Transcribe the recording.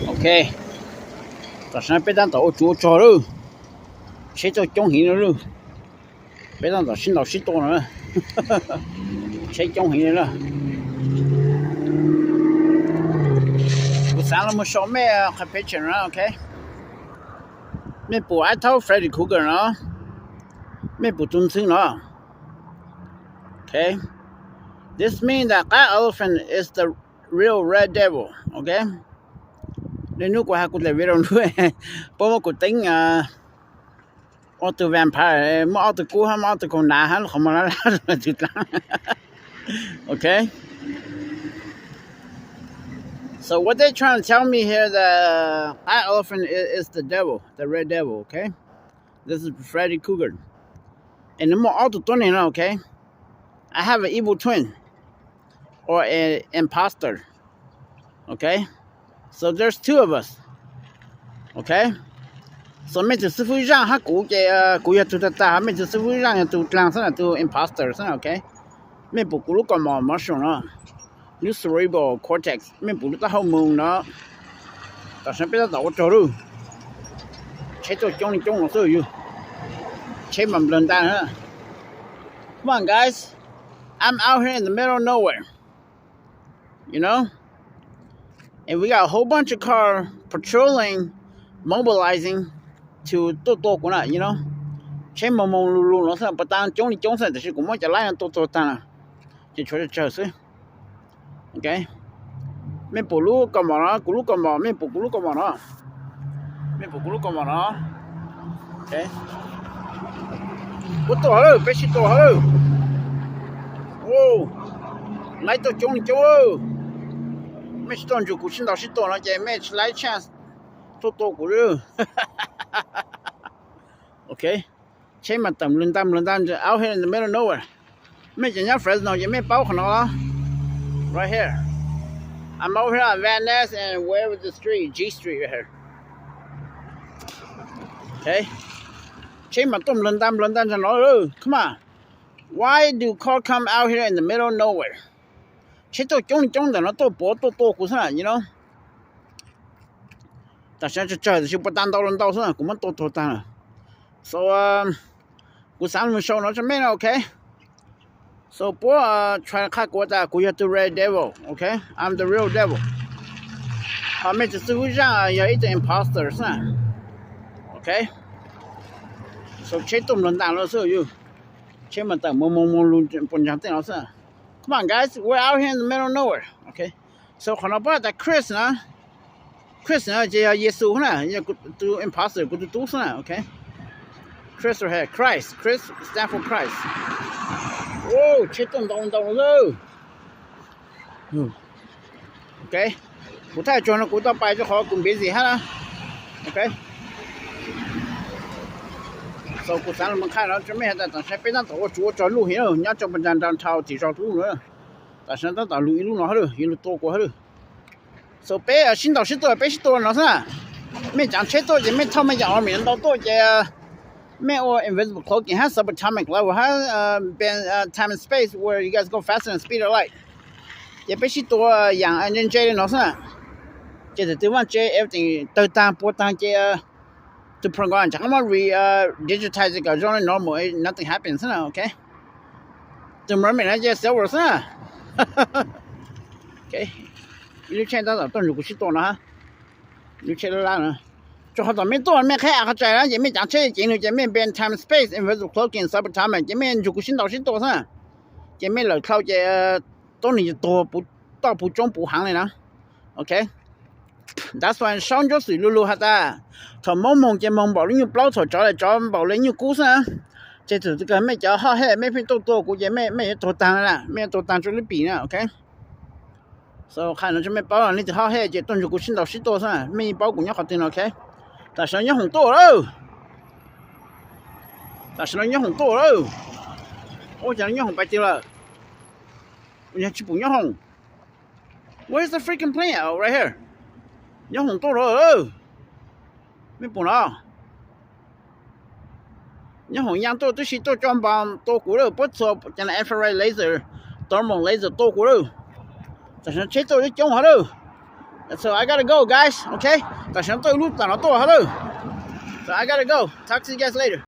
Ok, tam sim no peb tab tom ua tsuv ua rog lawm. Tsheb tuaj coob heev li lawm. Peb tab tom sib ntaus sib tua no. Tsheb coob heev li lawm. Kuv xav los mus show mej qhov picture no, ok. Mej pum I told Freddy Krueger no. Mej pum tus ntxhw no. Ok. This means that qab elephant is the real red devil, ok. Niaj hnub kuv hais kuv daim video no, puab muab kuv teeb ua tus vampire, muaj ob tug kub hab muaj ob tug kaus hnav hab qhov muag laj laj tus dlaab. Ok. So what they trying to tell me here, the qab elephant is, is the devil, the red devil, okay? This is Freddy Krueger. And nws muaj ob tug tuab neeg no, okay? I have an evil twin or an imposter. Okay? So there's two of us. Okay? So mej tus xib fwb zaaj hab kuv ces kuv yog tug tag tag, mej tus xib fwb zaaj yog tug dlaag xwb na, tug imposter xwb na, okay? Mej pum kuv lub kaus mom mushroom no, lub cerebral cortex, mej pum lub taub hau moog no. Tam sim no peb tab tom ua rog lawm. Tsheb tuaj coob li coob no xwb yug. Tsheb mas nplawg ntaag na. Come on, guys. I'm out here in the middle of nowhere. You know? And we got a whole bunch of car patrolling, mobilizing to tuaj tua kuv na, you know? Tsheb moog moog lug lug no xwb, puas taag coob li coob xwb, tab sis kuv muab cov laib no tua tuag taag na. Ces tshuav tsawg xwb. Ok. Mej pum lub kaus mom no, kuv lub kaus mom, mej pum kuv lub kaus mom no. Mej pum kuv lub kaus mom no. Ok. Puab tuaj hov lawm, peb sib tua hov lawm. Laib tuaj coob li coob. Mej tsis tuaj nrug kuv sib ntaus sib tua no ces mej tsis laib chance tuaj tua kuv. Ok. Tsheb mas tawm nplawg ntaag nplawg ntaag, out here in the middle of nowhere. Mej cov nyob Fresno ces mej paub qhov no. Right here. I'm over here on Van Ness and wherever the street, G Street right here. Ok. Tsheb mas tuaj nplawg ntaag nplawg ntaag nraag no lawm. Come on. Why do car come out here in the middle of nowhere? Tsheb tuaj coob li coob ntawm no tuaj puav tuaj tua kuv xwb na, you know. Tam sim no tsawg tsawg tab sis puas taag ntau los ntau xwb na, kuv muab tua tuag taag na. So kuv xaav lug show no tsua mej no, ok. So puab try qha kuv tas kuv yog tug red devil, ok. I'm the real devil. Ho mej tus xib fwb zaaj yog ib tug imposter xwb na. Ok. So tsheb tuaj nplawg ntaag no xwb yug. Tsheb mas tawm moog moog moog lug puas nraag tej no xwb. Come on, guys, we're out here in the middle of nowhere, ok. So qhov no puab has tas Chris na. Chris na ces yog Yexus na, yog kuv tus imposter, kuv tus tub xwb na, ok. Chris right here, Christ, Chris stand for Christ. Tsheb tuaj ntau ntau lawm. Ok. Kuv thaij tsuag no kuv tau pais rua qhov kuv busy hab na. Ok. So kuv xaav lug moog qha no tsua mej has tas tam sim no peb tab tom ua tsuv ua rog luj heev nyob rua puag nraag nraag dhau tim zog tub lawm. Tam sim no tab tom lug ib lub no hab lawm, yuav lug tua kuv hab lawm. So peb sib ntaus sib tua, peb sib tua no xwb na. Mej caav tsheb tuaj ces mej thauj mej cov army ntau tuaj ces mej ua invisible cloaking hab subatomic level hab bend time and space where you guys go faster than speed of light. Ces peb sib tua yaam ntse ntse li no xwb na. Ces thaum twg vaaj tse everything tawg taag puas taag ces tus program rov qab muab re digitize kom zoo li normal, nothing happen xwb na, ok. Tus mermaid no ces silver xwb na. Ib lub tsheb tab tom tuaj nrug kuv sib tua no hab. Lub tsheb lab lab no. Rua qhov tom mej tuaj mej qheb av qhov tsaig na ces mej caav tsheb ceev nws ces mej bend time space invisible cloaking subatomic ces mej nrug kuv sib ntaus sib tua xwb na. Ces mej lawm dlhau ces tuab neeg yuav tuag puv toj puv tsoob puv haav li na. Ok. That's why Saub Ntsuab Xwm lu lug has tas thaum Moob moog ces moog npaum le nyuj plaub, thaum tsov los tsov npaum le nyuj kub xwb na. Ces thaum twg mej cov hot head mej pheej tuaj tua kuv ces mej yuav tuag taag na, mej yuav tuag taag rua lub pim na, ok. So qha no tsua mej paub, leej twg hot head ces tuaj nrug kuv sib ntaus sib tua xwb na, mej yeej paub kuv nyob qhov twg no, ok. Tam sim no nyob hoom tuaj lawm. Tam sim no nyob hoom tuaj lawm. Ua cas nyob hoom pais twg lawm? Yog tsis pum nyob hoom. Where's the freaking plane? Oh, right here. Nyob hoom tuaj lawm. Mej pum no. Nyob hoom yaaj tuaj tub si tuaj tso npas tua kuv lawm, puab txhua cov infrared laser, thermal laser tua kuv lawm. Tam sim no tsheb tuaj coob coob hov lawm. So I gotta go, guys. Okay, tam sim no tuaj lub tam no tuaj hab lawm. So I gotta go. Talk to you guys later.